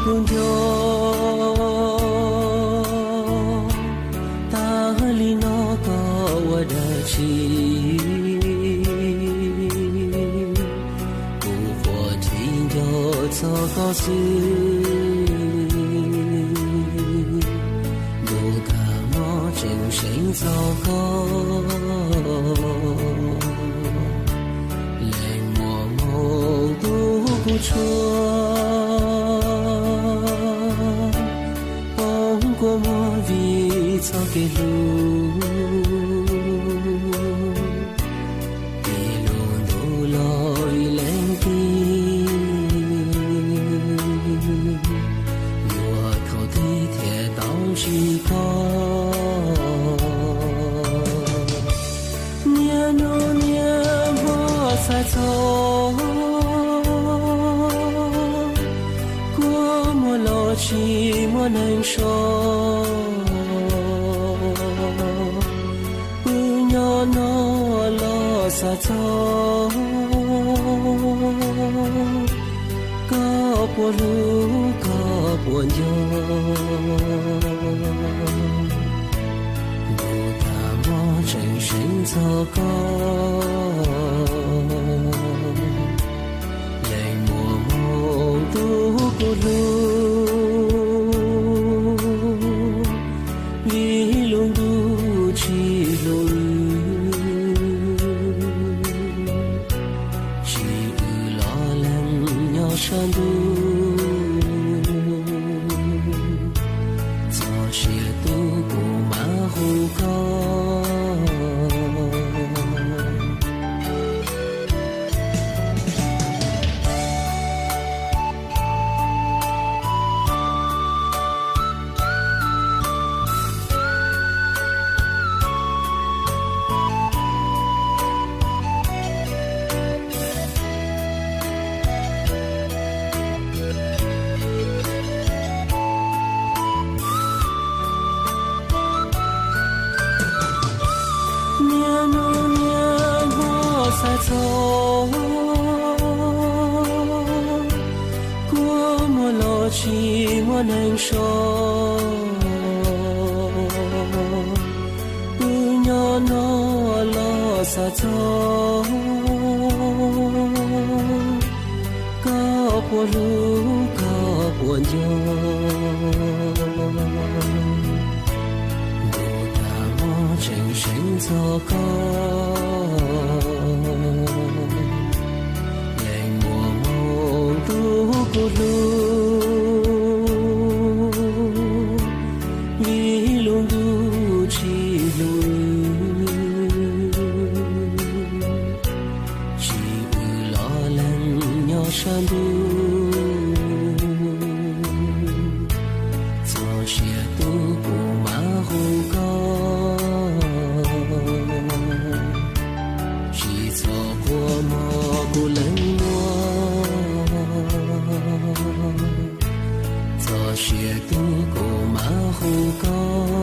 Tus nco, tag li no koj ua dab tsi? Kuv quaj thiab nco txog koj xwb. Ntuj tag hmo tseem seev txog koj, leej muaj hmoo tu kuv tshua, poob kua muag vim txoj kev hlub. Ib lub ntuj los vim leej twg, yuav thaum twg thiaj tau ntsib koj? Niaj hnub niaj hmo xav txog, kua muag los tsis muaj neeg so. Wb nyob no los xav txog koj puas hlub koj puas nco. Ntuj tag hmo tseem seev txog koj, leej muaj hmoo tu kuv hlub. Vim lub ntuj tsis hlub wb, tsis wb los leej nyob sab ntuj, txog sia tub kuv mam hu koj. Niaj hnub niaj hmo xav txog, kua muag los tsis muaj neeg so. Wb nyob no los xav txog koj puas hlub koj puas nco. Ntuj tag hmo tseem seev txog koj, leej muaj hmoo tu kuv hlub. Vim lub ntuj tsis hlub wb, tsis wb los leej nyob sab ntuj, txog sia tub kuv mam hu koj. Tsis txhob quaj mog kuv leej muam, txog sia tub kuv mam hu koj.